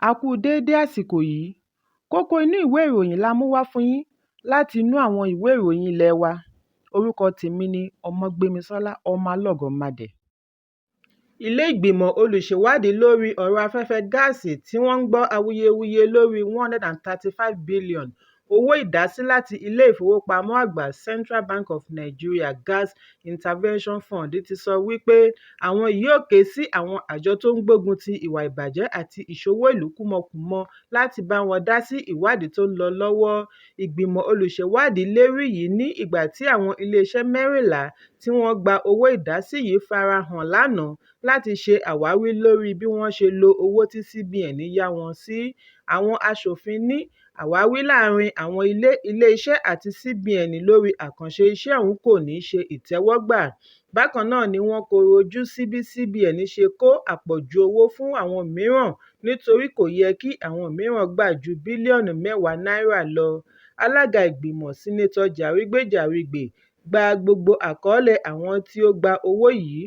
A kú déédé àsìkò yìí. Kókó inú ìwé ìròyìn la mú wá fún yín láti inú àwọn ìwé ìròyìn ilé wa. Orúkọ tèmi ni Ọmọgbémisọ́lá Ọmọlọ́gọ̀mádẹ. Ilé ìgbìmọ̀ olùṣèwádìí lórí ọ̀rọ̀ afẹ́fẹ́ gáàsì tí wọ́n ń gbọ́ awuyewuye lórí 135 billion owó ìdásí láti Ilé Ìfowópamọ́ Àgbà Central Bank of Nigeria Gas Intervention Fund ti sọ wípé àwọn yóò ké sí àwọn àjọ tó ń gbógun ti ìwà ìbàjẹ́ àti ìṣowó ìlú kúmọkùmọ láti bá wọn dá sí ìwádìí tó ń lọ lọ́wọ́. Ìgbìmọ̀ olùṣèwádìí lérí yìí ní ìgbà tí àwọn iléeṣẹ́ 14 tí wọ́n gba owó ìdásí yìí farahàn lánàá láti ṣe àwáwí lórí bí wọ́n ṣe lo owó tí CBN yá wọn sí. Àwọn aṣòfin ní àwáwí láàárín àwọn ilé iṣẹ́ àti CBN lórí àkànṣe iṣẹ́ ọ̀hún kò ní ṣe ìtẹ́wọ́gbà. Bákan náà ni wọ́n kọ̀rọ̀ ojú sí bí CBN ṣe kó àpọ̀jù owó fún àwọn mìíràn nítorí kò yẹ kí àwọn mìíràn gbà ju bílíọ̀nù 10 náírà lọ. Alága ìgbìmọ̀, Sínátọ̀ Jarigbe Jarigbe gba gbogbo àkọọ́lẹ̀ àwọn tí ó gba owó yìí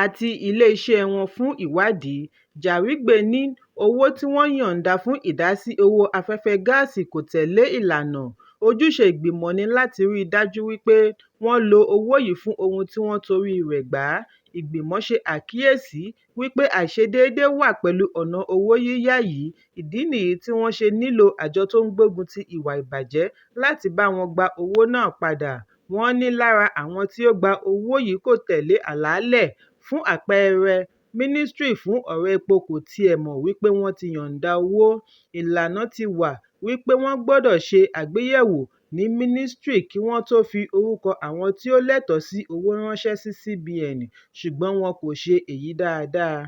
àti ilé-iṣẹ́ wọn fún ìwádìí. Jarigbe ní owó tí wọ́n yọ̀ǹda fún ìdásí owó afẹ́fẹ́ gáàsì kò tẹ̀lé ìlànà. Ojúṣe ìgbìmọ̀ ni láti rí dájú wípé wọ́n lo owó yìí fún ohun tí wọ́n torí rẹ̀ gbà á. Ìgbìmọ̀ ṣe àkíyèsí wípé àìṣedéédé wà pẹ̀lú ọ̀nà owó yíyá yìí, ìdí nìyí tí wọ́n ṣe nílò àjọ tó ń gbógun ti ìwà ìbàjẹ́ láti bá wọn gba owó náà padà. Wọ́n ní lára àwọn tí ó gba owó yìí kò tẹ̀lé àlàálẹ̀, fún àpẹẹrẹ, Mínísítírì fún ọ̀rọ̀ epo kò tiẹ̀ mọ̀ wípé wọ́n ti yọ̀ǹda owó. Ìlànà ti wà wípé wọ́n gbọdọ̀ ṣe àgbéyẹ̀wò ní mínísítírì kí wọ́n tó fi orúkọ àwọn tí ó lẹ́tọ̀ọ́ sí owó ránṣẹ́ sí CBN, ṣùgbọ́n wọn kò ṣe èyí dáadáa.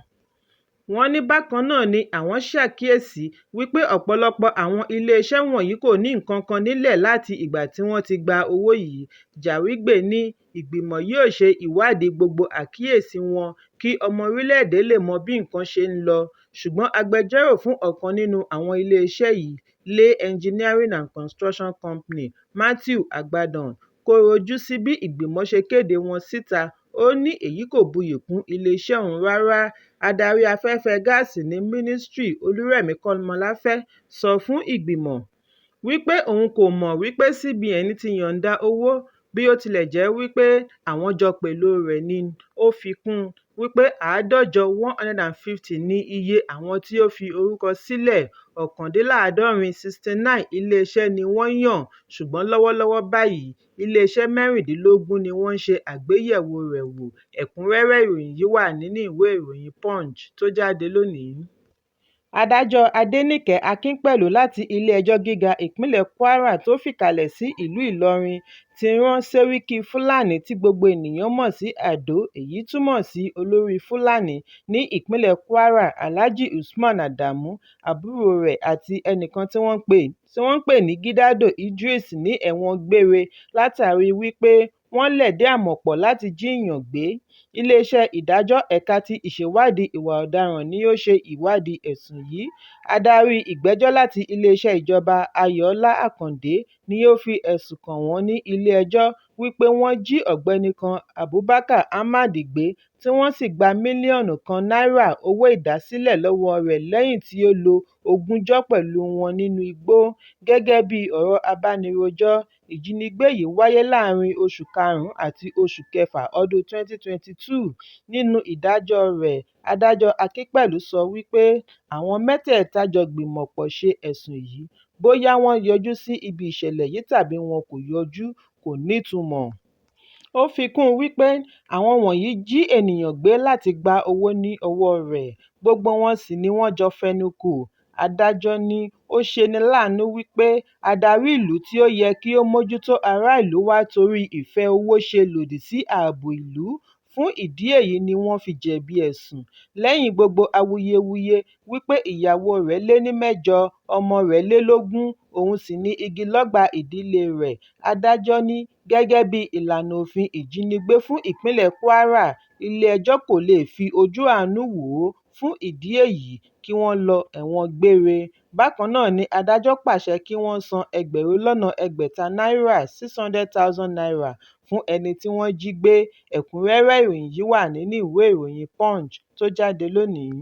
Wọ́n ní bákan náà ni àwọn ṣàkíyèsí wípé ọ̀pọ̀lọpọ̀ àwọn iléeṣẹ́ wọ̀nyí kò ní nǹkankan nílẹ̀ láti ìgbà tí wọ́n ti gba owó yìí. Jarigbe ní ìgbìmọ̀ yóò ṣe ìwádìí gbogbo àkíyèsí wọn kí ọmọ orílẹ̀-èdè lè mọ bí nǹkan ṣe ń lọ. Ṣùgbọ́n agbẹjọ́rò fún ọ̀kan nínú àwọn iléeṣẹ́ yìí, Lay Engineering and Construction Company, Matthew Agbadon, kọ̀rọ̀ ojú sí bí ìgbìmọ̀ ṣe kéde wọn síta, ó ní èyí kò buyì kún iléeṣẹ́ òun rárá. Adarí afẹ́fẹ́ gáàsì ní Mínísítírì, Olúrẹ̀mí Kọ́mọláfẹ́, sọ fún ìgbìmọ̀ wípé òun kò mọ̀ wípé CBN ti yọ̀ǹda owó bí ó tilẹ̀ jẹ́ wípé àwọn jọ pèlò rẹ̀ ni. Ó fi kún un wípé 150 150 ní iye àwọn tí ó fi orúkọ sílẹ̀, 69 69 iléeṣẹ́ ni wọ́n yàn, ṣùgbọ́n lọ́wọ́lọ́wọ́ báyìí iléeṣẹ́ 16 ni wọ́n ń ṣe àgbéyẹ̀wò rẹ̀ wò. Ẹ̀kúnrẹ́rẹ́ ìròyìn yìí wà nínú ìwé ìròyìn Punch tó jáde lónìí. Adájọ́ Adéníkẹ Akínpẹ̀lú láti Ilé-ẹjọ́ Gíga Ìpínlẹ̀ Kwara tó fìkàlẹ̀ sí ìlú Ìlọrin ti rán Sẹ́ríkí Fúlàní tí gbogbo ènìyàn mọ̀ sí Àdó, èyí túmọ̀ sí olórí Fúlàní ní ìpínlẹ̀ Kwara, Alhaji Usman Adamu, àbúrò rẹ̀ àti ẹnìkan tí wọ́n ń pè ní Gidado Idris ní ẹ̀wọ̀n gbére látàrí wípé wọ́n lẹ̀dí àmọ̀ pọ̀ láti jí èèyàn gbé. Iléeṣẹ́ Ìdájọ́ Ẹ̀ka ti Ìṣèwádìí Ìwà Ọ̀daràn ni ó ṣe ìwádìí ẹ̀sùn yìí. Adarí ìgbẹ́jọ́ láti iléeṣẹ́ ìjọba, Ayọ̀ọ́lá Àkàndé, ni ó fi ẹ̀sùn kàn wọ́n ní ilé-ẹjọ́ wípé wọ́n jí ọ̀gbẹ́ni kan Abubakar Ahmad gbé tí wọ́n sì gba mílíọ̀nù 1 náírà owó ìdásílẹ̀ lọ́wọ́ rẹ̀ lẹ́yìn tí ó lo ogúnjọ́ pẹ̀lú wọn nínú igbó. Gẹ́gẹ́ bí ọ̀rọ̀ abánirojọ́, ìjínigbé yìí wáyé láàárín oṣù karùn-ún àti oṣù kẹfà ọdún 2022. Nínú ìdájọ́ rẹ̀, Adájọ́ Akínpẹ̀lú sọ wípé àwọn mẹ́tẹ̀ẹ̀ta jọ gbìmọ̀pọ̀ ṣe ẹ̀sùn yìí, bóyá wọ́n yọjú sí ibi ìṣẹ̀lẹ̀ yìí tàbí wọn kò yọjú kò nítumọ̀. Ó fi kún un wípé àwọn wọ̀nyí jí ènìyàn gbé láti gba owó ní ọwọ́ọ rẹ̀, gbogbo wọn sì ni wọ́n jọ fẹnukò. Adájọ́ ní ó ṣeni láàánú wípé adarí ìlú tí ó yẹ kí ó mójútó ará ìlú wá torí ìfẹ́ owó ṣe lòdì sí ààbò ìlú, fún ìdí èyí ni wọ́n fi jẹ̀bi ẹ̀sùn. Lẹ́yìn gbogbo awuyewuye wípé ìyàwó rẹ̀ lé ní mẹ́jọ, ọmọ rẹ̀ lé lógún, òun sì ni igi lọ́gbà ìdílé rẹ̀, adájọ́ ní gẹ́gẹ́ bí ìlànà òfin ìjínigbé fún ìpínlẹ̀ Kwara, ilé-ẹjọ́ kò lè fi ojú àánú wò ó, fún ìdí èyí kí wọ́n lọ ẹ̀wọ̀n gbére. Bákan náà ni adájọ́ pàṣẹ kí wọ́n san ẹgbẹ̀rún lọ́nà ẹgbẹ̀ta náírà 600,000 naira fún ẹni tí wọ́n jí gbé. Ẹ̀kúnrẹ́rẹ́ ìròyìn yìí wà nínú ìwé ìròyìn Punch tó jáde lónìí.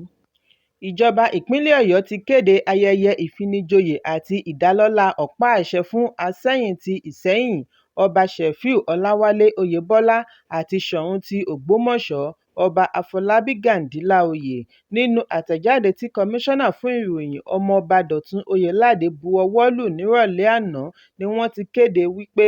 Ìjọba ìpínlẹ̀ Ọ̀yọ́ ti kéde ayẹyẹ ìfinijoyè àti ìdálọ́lá ọ̀pá àṣẹ fún Àsẹ́yìn ti Ìsẹ́yìn, Ọba Ṣẹ̀fíù Ọláwálé Oyèbọ́lá àti Ṣọ̀ún ti Ògbómọ̀ṣọ́, Ọba Àfọlábí Ghandi Láòyè. Nínú àtẹ̀jáde tí Kọmíṣánná fún Ìròyìn, Ọmọọba Dọ̀tun Oyèládé bu ọwọ́ lù nírọ̀lẹ́ àná ni wọ́n ti kéde wípé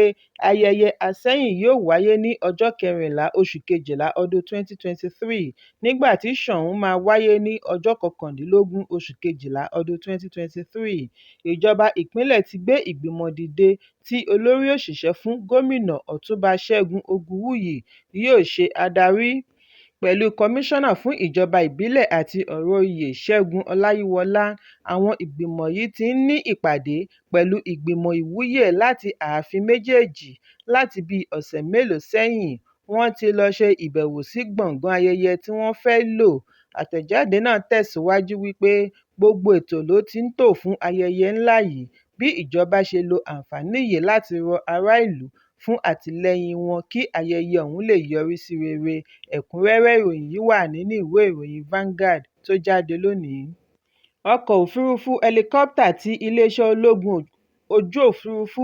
ayẹyẹ Àsẹ́yìn yóò wáyé ní ọjọ́ 14 oṣù Kejìlá ọdún 2023, nígbà tí Ṣọ̀ún máa wáyé ní ọjọ́ 19 oṣù Kejìlá ọdún 2023. Ìjọba ìpínlẹ̀ ti gbé ìgbìmọ̀ dìde tí Olórí Òṣìṣẹ́ fún Gómìnà, Ọ̀túnba Ṣẹ́gun Ògúnwùyí yóò ṣe adarí, pẹ̀lú Kọmíṣánná fún Ìjọba Ìbílẹ̀ àti Ọ̀rọ̀ Oyè, Ṣẹ́gun Ọláyíwọlá. Àwọn ìgbìmọ̀ yìí ti ń ní ìpàdé pẹ̀lú ìgbìmọ̀ ìwúyè láti ààfin méjèèjì láti bíi ọ̀sẹ̀ mélòó sẹ́yìn, wọ́n ti lọ ṣe ìbẹ̀wò sí gbọ̀ngán ayẹyẹ tí wọ́n fẹ́ lò. Àtẹ̀jáde náà tẹ̀síwájú wípé gbogbo ètò ló ti ń tò fún ayẹyẹ ńlá yìí bí ìjọba ṣe lo àǹfààní yìí láti rọ ará ìlú fún àtìlẹ́yìn wọn kí ayẹyẹ ọ̀hún lè yọrí sí rere. Ẹ̀kúnrẹ́rẹ́ ìròyìn yìí wà nínú ìwé ìròyìn Vanguard tó jáde lónìí. Ọkọ̀ òfuurufú hẹlikópítà ti iléeṣẹ́ ológun ojú òfuurufú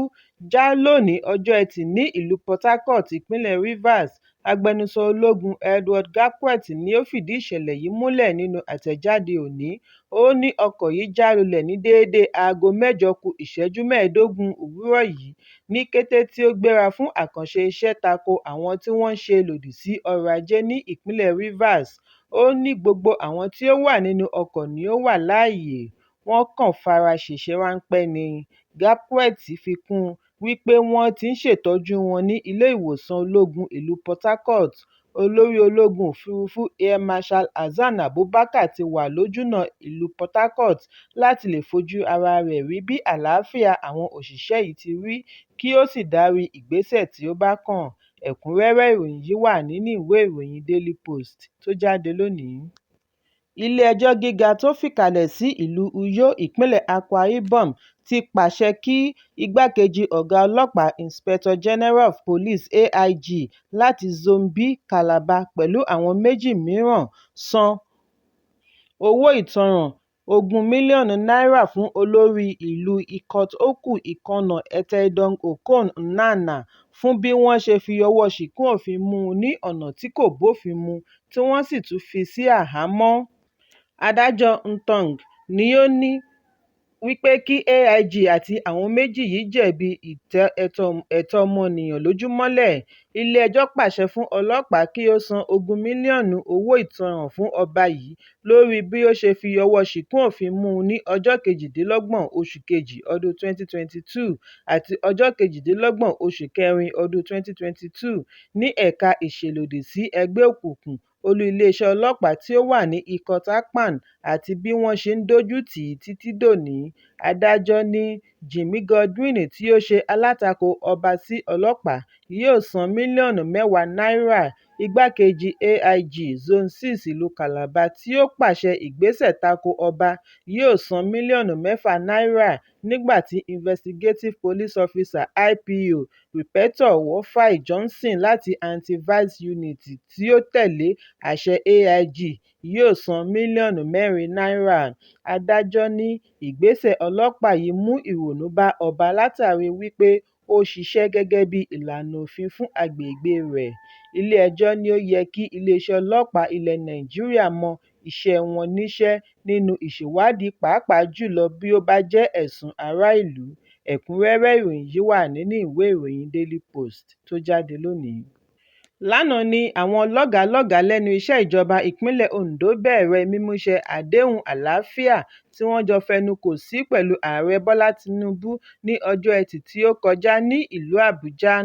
já lónìí ọjọ́ Ẹtì ní ìlú Port Harcourt, ìpínlẹ̀ Rivers. Agbẹnusọ ológun Edward Gabkwet ni ó fìdí ìṣẹ̀lẹ̀ yìí múlẹ̀ nínú àtẹ̀jáde òní. Ó ní ọkọ̀ yìí já lulẹ̀ ní déédé aago 7:45 òwúrọ̀ yìí ní kété tí ó gbéra fún àkànṣe iṣẹ́ tako àwọn tí wọ́n ń ṣe lòdì sí ọrọ̀ ajé ní ìpínlẹ̀ Rivers. Ó ní gbogbo àwọn tí ó wà nínú ọkọ̀ ni ó wà láàyè, wọ́n kàn fara ṣèṣe ránpẹ́ ni. Gabkwet fi kún un wípé wọ́n ti ń ṣètọ́jú wọn ní ilé ìwòsàn ológun ìlú Port Harcourt. Olórí ológun òfuurufú Air Marshal Hasan Abubakar ti wà lójúnà ìlú Port Harcourt láti lè fojú ara rẹ̀ rí bí àlàáfíà àwọn òṣìṣẹ́ yìí ti rí kí ó sì darí ìgbésẹ̀ tí ó bá kàn. Ẹ̀kúnrẹ́rẹ́ ìròyìn yìí wà nínú ìwé ìròyìn Daily Post tó jáde lónìí. Ilé-ẹjọ́ gíga tó fìkàlẹ̀ sí ìlú Uyo, ìpínlẹ̀ Akwa Ibom ti pàṣẹ kí igbákejì ọ̀gá ọlọ́pàá Inspector General of Police (AIG) láti Zone B Calabar pẹ̀lú àwọn méjì mìíràn san owó ìtanràn ogún mílíọ̀nù náírà fún olórí ìlú Ikot Oku Ikonna Ete Idong Okon Nnanna fún bí wọ́n ṣe fi ọwọ́ ṣìkún òfin mú un ní ọ̀nà tí kò bófin mu tí wọ́n sì tún fi sí àhámọ́. Adájọ́ Ntong ni ó ní wípé kí AIG àti àwọn méjì yìí jẹ̀bi ìtẹ ẹ̀tọ́ ọmọnìyàn lójú mọ́lẹ̀. Ilé ẹjọ́ pàṣẹ fún ọlọ́pàá kí ó san ogún mílíọ̀nù owó ìtanràn fún ọba yìí lórí bí ó ṣe fi ọwọ́ ṣìkún òfin mú un ní ọjọ́ 28 oṣù kejì ọdún 2022 àti ọjọ́ 28 oṣù kẹrin ọdún 2022 ní ẹ̀ka ìṣelòdì sí ẹgbẹ́ òkùnkùn olú iléeṣẹ́ ọlọ́pàá tí ó wà ní Ikot Akpan àti bí wọ́n ṣe ń dójú tì í títí dòní. Adájọ́ ní Jimoh Godwin tí ó ṣe alátakò ọba sí ọlọ́pàá yóò san mílíọ̀nù 10 náírà. Igbákejì AIG Zone 6 ìlú Calabar tí ó pàṣẹ ìgbésẹ̀ tako ọba yóò san mílíọ̀nù 6 náírà nígbà tí Investigative Police Officer IPO Rìpẹ́tọ̀ Wofai Johnson láti Anti-Vice Unit tí ó tẹ̀lé àṣẹ AIG yóò san mílíọ̀nù 4 náírà. Adájọ́ ní ìgbésẹ̀ ọlọ́pàá yìí mú ìrònú bá ọba látàrí wípé ó ṣiṣẹ́ gẹ́gẹ́ bí ìlànà òfin fún agbègbèe rẹ̀. Ilé ẹjọ́ ní ó yẹ kí iléeṣẹ́ ọlọ́pàá ilẹ̀ Nàìjíríà mọ iṣẹ́ wọn níṣẹ́ nínú ìṣèwádìí pàápàá jùlọ bí ó bá jẹ́ ẹ̀sùn ará ìlú. Ẹ̀kúnrẹ́rẹ́ ìròyìn yìí wà nínú ìwé ìròyìn Daily Post tó jáde lónìí. Lánàá ni àwọn lọ́gàálọ́gàá lẹ́nu iṣẹ́ ìjọba ìpínlẹ̀ Ondo bẹ̀rẹ̀ mímúṣẹ àdéhùn àlàáfíà tí wọ́n jọ fẹnukò sí pẹ̀lú Ààrẹ Bọ́lá Tinubu ní ọjọ́ Ẹtì tí ó kọjá ní ìlú Àbújá.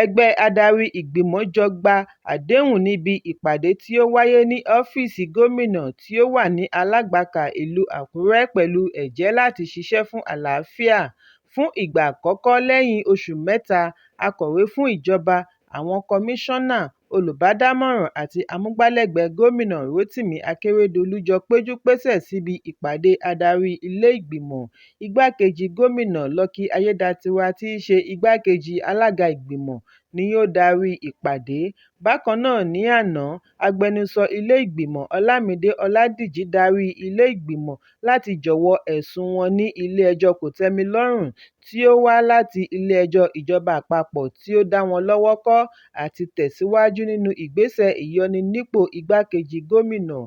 Ẹgbẹ́ adarí ìgbìmọ̀ jọ gba àdéhùn níbi ìpàdé tí ó wáyé ní ọ́fíìsì gómìnà tí ó wà ní Alágbàká, ìlú Àkúrẹ́ pẹ̀lú ẹ̀jẹ́ láti ṣiṣẹ́ fún àlàáfíà. Fún ìgbà àkọ́kọ́ lẹ́yìn oṣù mẹ́ta, akọ̀wé fún ìjọba, àwọn kọmíṣánná, olùbádámọ̀ràn àti amúgbálẹ́gbẹ̀ẹ́ gómìnà Rotimi Akeredolu jọ péjú-pésẹ̀ síbi ìpàdé adarí ilé ìgbìmọ̀. Igbákejì gómìnà Lucky Aiyedatiwa tí í ṣe igbákejì alága ìgbìmọ̀ ni ó darí ìpàdé. Bákan náà ní àná, agbẹnusọ ilé ìgbìmọ̀ Ọlámidé Ọládìjí darí ilé ìgbìmọ̀ láti jọ̀wọ́ ẹ̀sùn wọn ní ilé ẹjọ́ kòtẹ́milọ́rùn tí ó wá láti ilé ẹjọ́ ìjọba àpapọ̀ tí ó dá wọn lọ́wọ́ kọ́ àti tẹ̀síwájú nínú ìgbésẹ̀ ìyọninípò igbákejì gómìnà.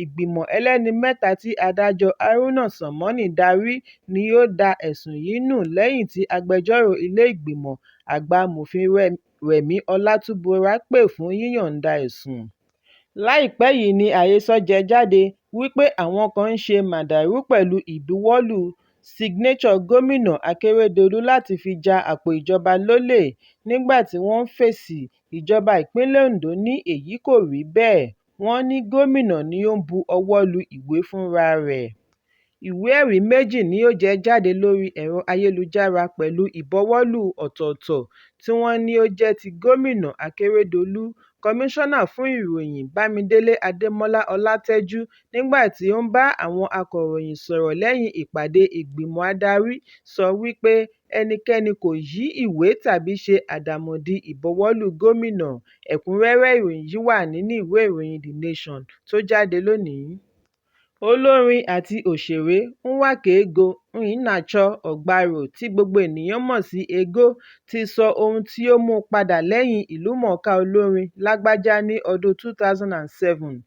Ìgbìmọ̀ ẹlẹ́ni mẹ́ta tí adájọ́ Haruna Tsammani darí ni ó da ẹ̀sùn yìí nù lẹ́yìn tí agbẹjọ́rò ilé ìgbìmọ̀, àgbà amòfin Rẹ̀mí Ọlátúbúnra pè fún yíyọ̀ǹda ẹ̀sùn. Láìpẹ́ yìí ni àhesọ jẹ jáde wípé àwọn kan ń ṣe màdàrú pẹ̀lú ìbuwọ́lù signature Gómìnà Akérédolú láti fi ja àpò ìjọba lólè. Nígbà tí wọ́n ń fèsì, ìjọba ìpínlẹ̀ Ondo ní èyí kò rí bẹ́ẹ̀. Wọ́n ní gómìnà ni ó ń bu ọwọ́ lu ìwé fúnra rẹ̀. Ìwé ẹ̀rí méjì ni ó jẹ jáde lórí ẹ̀rọ ayélujára pẹ̀lú ìbuwọ́lù ọ̀tọ̀ọ̀tọ̀ tí wọ́n ní ó jẹ́ ti Gómìnà Akérédolú. Kọmíṣọ́nà fún Ìròyìn, Bámidélé Adémọ́lá-Ọlátẹ́jú, nígbà tí ó ń bá àwọn akọ̀ròyìn sọ̀rọ̀ lẹ́yìn ìpàdé ìgbìmọ̀ adarí sọ wípé ẹnikẹ́ni kò yí ìwé tàbí ṣe àdàmọ̀dì ìbuwọ́lù gómìnà. Ẹ̀kúnrẹ́rẹ́ ìròyìn yìí wà nínú ìwé ìròyìn The Nation tó jáde lónìí. Olórin àti òṣèré Nwakego Iheanacho Ọ̀gbàrò tí gbogbo ènìyàn mọ̀ sí Ego ti sọ ohun tí ó mú u padà lẹ́yìn ìlúmọ̀ọ́ká olórin Lágbájá ní ọdún 2007.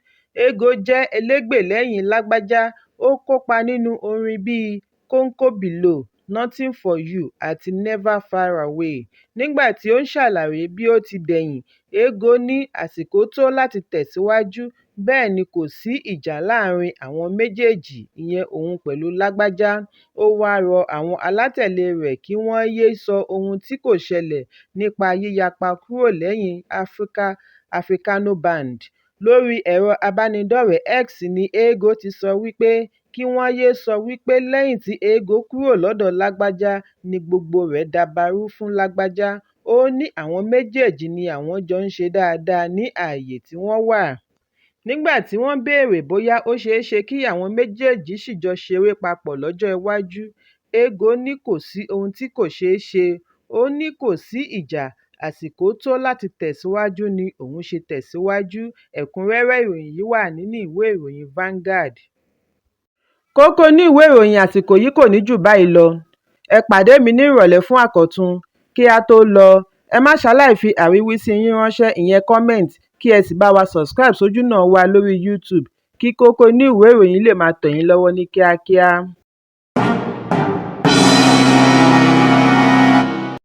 Ego jẹ́ elégbè lẹ́yìn Lágbájá, ó kópa nínú orin bíi Kóńkó Bílòò, Nothing for You àti Never Far Away. Nígbà tí ó ń ṣàlàyé bí ó ti dẹ̀yìn, Ego ní àsìkò tó láti tẹ̀síwájú, bẹ́ẹ̀ ni kò sí ìjà láàárín àwọn méjèèjì, ìyẹn òun pẹ̀lú Lágbájá. Ó wá rọ àwọn alátẹ̀lée rẹ̀ kí wọ́n yéé sọ ohun tí kò ṣẹlẹ̀ nípa yíyapa kúrò lẹ́yìn Africano Band. Lórí ẹ̀rọ ìbánidọ́rẹ̀ẹ́ X ní Ego ti sọ wípé kí wọ́n yéé sọ wípé lẹ́yìn tí Ego kúrò lọ́dọ̀ Lágbájá ni gbogbo rẹ̀ dàbàrú fún Lágbájá. Ó ní àwọn méjèèjì ni àwọn jọ ń ṣe dáadáa ní ààyè tí wọ́n wà. Nígbà tí wọ́n béèrè bóyá ó ṣeéṣe kí àwọn méjèèjì ṣì jọ ṣeré papọ̀ lọ́jọ́ iwájú, Ego ní kò sí ohun tí kò ṣeé ṣe. Ó ní kò sí ìjà, àsìkò tó láti tẹ̀síwájú ni òun ṣe tẹ̀síwájú. Ẹ̀kúnrẹ́rẹ́ ìròyìn yìí wà nínú ìwé ìròyìn Vanguard. Kókó inú ìwé ìròyìn àsìkò yìí kò ní jù báyìí lọ. Ẹ pàdé mi ní ìrọ̀lẹ́ fún àkọ́tún. Kí á tó lọ, ẹ má ṣaláì fi àríwísí yín ránṣẹ́ ìyẹn comment kí ẹ sì bá wa subscribe sójúnà wa lórí YouTube kí kókó inú ìwé ìròyìn lè máa tẹ̀ yín lọ́wọ́ ní kíákíá.